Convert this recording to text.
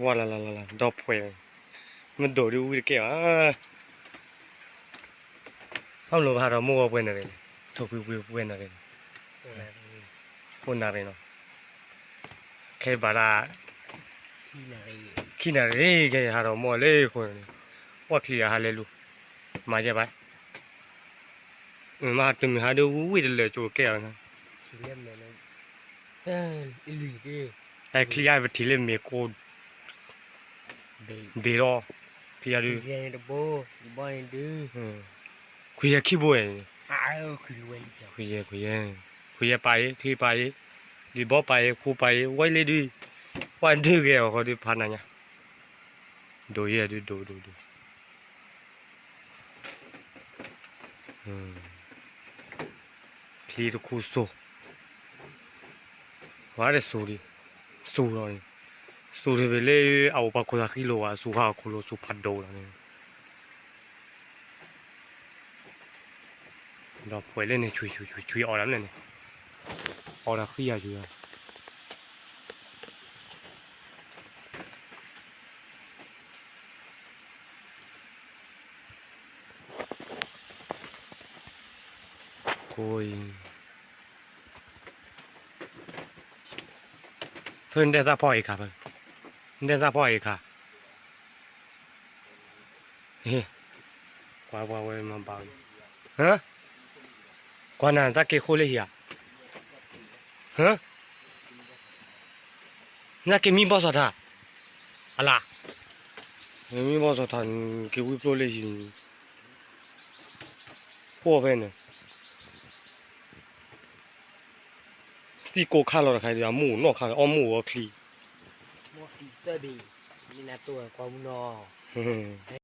ဝါလၢ်လၢ်လၢ်လၢ် ဒီဖှဲး, မ့ၢ်ဒိၣ်ဒုးဝံတကဲဘၣ်, ဘၣ်မနုၤဘၣ်ဟးထီၣ်မိၢ်ဂီၤပှဲၤနၣ်ရံၣ်န့ၣ်, ထိၣ်ဖှံဖှံပှဲၤနၣ်ရံၣ်န့ၣ်, အိၣ်နၣ်ရံၣ်နီၤ, ခဲဘၣ်ဒၣ် ခံနၣ်ရံၣ် ကဟးထီၣ်မိၢ်လၢဃိန့ၣ်, ပှၢ်ချံဂၤဟးလဲၤလူၤ, မၤယဲဘၣ်, မ့ၢ်တမ့ၢ်ဟးဒုးဝံတလၢာ်ကၠိကဲအီၤ, ဟဲချံအါပထံၣ်လၢမ့ၢ်ကိး ဘ့ၣ်လီၤ, ဖံယၤဒုး, ခွံယဲၢ်ခံဘိ, ခွံယဲၢ်, ခွံယဲၢ်ပာ်အံၤ, ချံပာ်အံၤ, ဒံးဘီပာ်အံၤ, ခိပာ်အံၤ, ဝဲလံဒုး, ပှၤဒုးဂဲၤအီၤဃီဒုးဖးနၤညါ, ဒိၣ်ယဲၢ်ဒုးဒိၣ်ဒိၣ်ဒိၣ် ချံတခူစိၤ, ဝဲတစိၤဒံး, စိၤလီၤန့ၣ်, စိၤတဘ့ၣ်လၢအအိၣ်ပှၤခိၣ်သးဃံလိာ်ဘၣ်, စိၤဟးခိၣ်လိာ်စိၤဖးဒိၣ်လီၤန့ၣ်, ဒီးပှဲၤလၢန့ၣ် ဆွံဆွံဆွံဆွံအီၣ်ဒၣ်မနုၤန့ၣ်, အီၣ်ဒၣ်ဃံယၤယၤ ကိၢ်အံၤ, ဖဲနတဲသးဖီၣ်အံၤခါ, နတဲသးဖီၣ်အံၤခါ, ကွၢ်ပှၤဝဲမၤဘၣ်, ကွၢ်နၤ နသးက့ၤဃိလၢဟံၣ်ဧါ, နသးက့ၤမံဘီၣ်စီၣ်ထၣ်, အလၢ်, မံဘီၣ်စီၣ်ထၣ်န့ၣ် က့ၤဝံဖျိလၢဟံၣ်, ဃိဖဲန့ၣ် သံကိးခါလီၤတခါဒီး အမိၢ်နီၢ်ခါ အီၣ်မိၢ်အီၣ်ချံ, မ့ၢ်နတိၢ်ကွၢ်မုၢ်နီၤ,